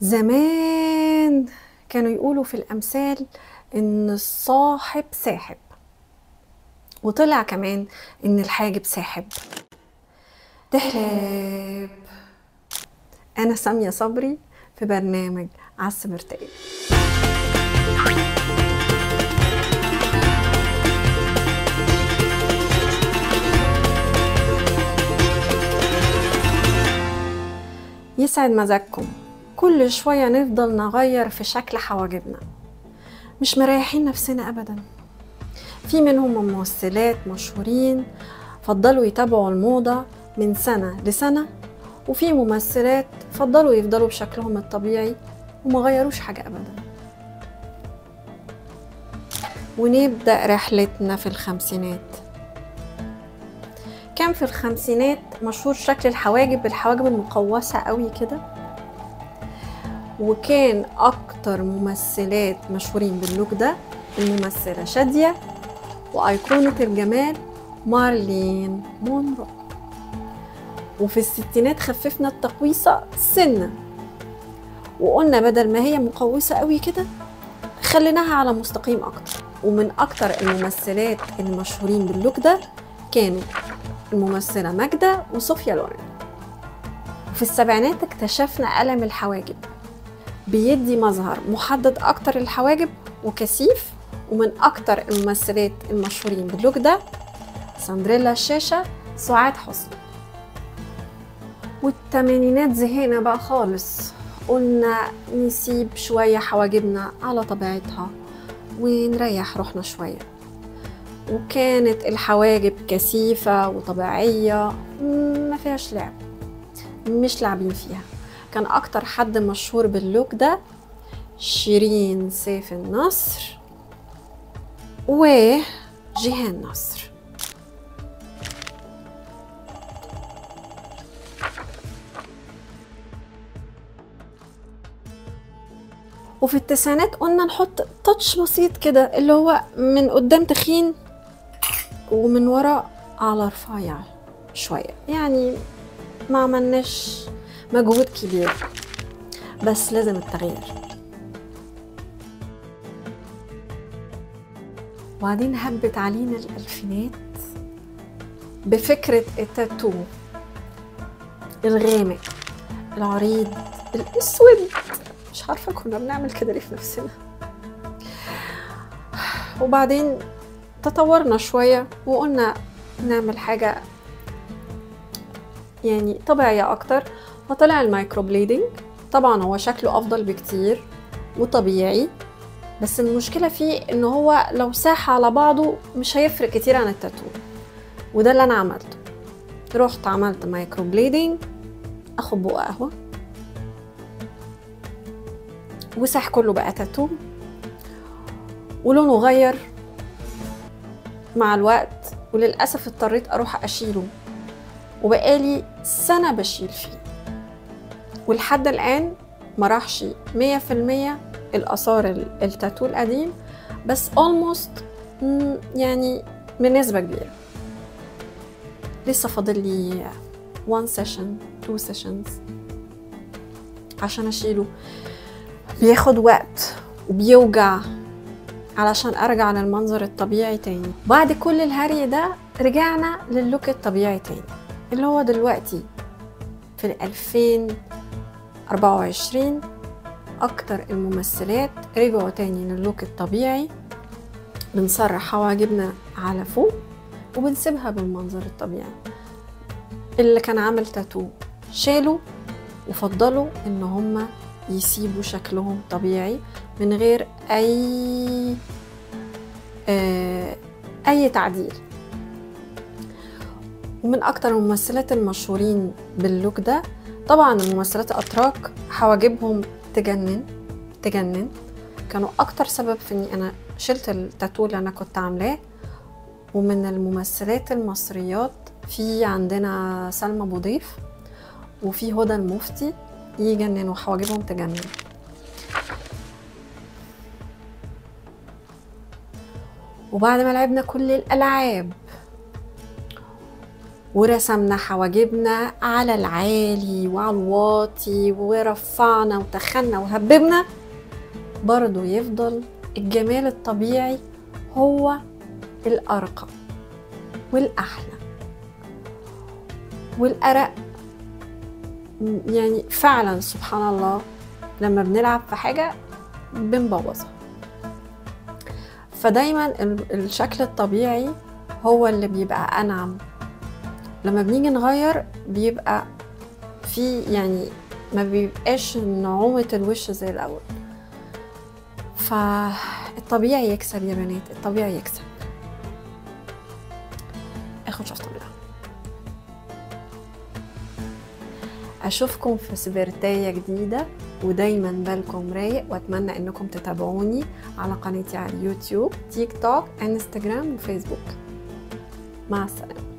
زمان كانوا يقولوا في الأمثال إن الصاحب ساحب، وطلع كمان إن الحاجب ساحب. تحلب. أنا سامية صبري في برنامج عالسبرتاية. يسعد مزاجكم. كل شوية نفضل نغير في شكل حواجبنا، مش مريحين نفسنا أبدا. في منهم ممثلات مشهورين فضلوا يتابعوا الموضة من سنة لسنة، وفي ممثلات فضلوا يفضلوا بشكلهم الطبيعي وما غيروش حاجة أبدا. ونبدأ رحلتنا في الخمسينات. كان في الخمسينات مشهور شكل الحواجب بالحواجب المقوسة قوي كده، وكان أكتر ممثلات مشهورين بال look ده الممثلة شادية وأيقونة الجمال مارلين مونرو. وفي الستينات خففنا التقويصة سنة، وقلنا بدل ما هي مقوسة قوي كده خليناها على مستقيم أكتر. ومن أكتر الممثلات المشهورين بال look ده كانوا الممثلة ماجدة وصوفيا لورين. وفي السبعينات اكتشفنا قلم الحواجب، بيدي مظهر محدد أكتر للحواجب وكثيف. ومن أكتر الممثلات المشهورين بال look ده سندريلا الشاشة سعاد حسني. والتمانينات زهقنا بقى خالص، قلنا نسيب شوية حواجبنا على طبيعتها ونريح روحنا شوية. وكانت الحواجب كثيفة وطبيعية ما فيهاش لعب، مش لاعبين فيها. كان أكتر حد مشهور بال look ده شيرين سيف النصر وجيهان نصر. وفي التسعينات قلنا نحط touch بسيط كده، اللي هو من قدام تخين ومن ورا على رفيع شوية، يعني ما عملناش مجهود كبير، بس لازم التغيير. وبعدين هبت علينا الألفينات بفكرة التاتو الغامق العريض الأسود. مش عارفة كنا بنعمل كده ليه في نفسنا. وبعدين تطورنا شوية وقلنا نعمل حاجة يعني طبيعية أكتر، فطلع ال microblading. طبعا هو شكله أفضل بكتير وطبيعي، بس المشكلة فيه إن هو لو ساح على بعضه مش هيفرق كتير عن التاتو. وده اللي أنا عملته، رحت عملت microblading، أخد بق قهوة وساح كله بقى تاتو، ولونه غير مع الوقت، وللأسف اضطريت أروح أشيله، وبقالي سنة بشيل فيه، ولحد الآن ما راحش 100% الآثار التاتو القديم، بس almost يعني بنسبة كبيرة. لسه فاضل لي 1 session 2 sessions عشان أشيله. بياخد وقت وبيوجع علشان أرجع للمنظر الطبيعي تاني. بعد كل الهري ده رجعنا لل look الطبيعي تاني، اللي هو دلوقتي في 2024 أكتر الممثلات رجعوا تاني لل look الطبيعي. بنسرح حواجبنا على فوق وبنسيبها بالمنظر الطبيعي. اللي كان عامل تاتو شالوا وفضلوا إن هما يسيبوا شكلهم طبيعي من غير أي تعديل. ومن أكتر الممثلات المشهورين بال look ده طبعا الممثلات الأتراك، حواجبهم تجنن تجنن، كانوا أكتر سبب في إني أنا شلت التاتو اللي أنا كنت عاملاه. ومن الممثلات المصريات في عندنا سلمى بوضيف وفي هدى المفتي، يجننوا حواجبهم تجنن. وبعد ما لعبنا كل الألعاب ورسمنا حواجبنا على العالي وعلى الواطي ورفعنا وتخنا وهببنا، برضو يفضل الجمال الطبيعي هو الأرقى والأحلى والأرق. يعني فعلا سبحان الله لما بنلعب في حاجة بنبوظها. فدايما الشكل الطبيعي هو اللي بيبقى أنعم. لما بنيجي نغير بيبقى في يعني ما بيبقاش نعومة الوش زي الأول. فالطبيعي يكسب يا بنات، الطبيعي يكسب. اخد شفطة من ده. اشوفكم في سبرتاية جديدة، ودايما بالكم رايق، واتمنى انكم تتابعوني على قناتي على اليوتيوب، تيك توك، انستجرام، وفيسبوك. مع السلامة.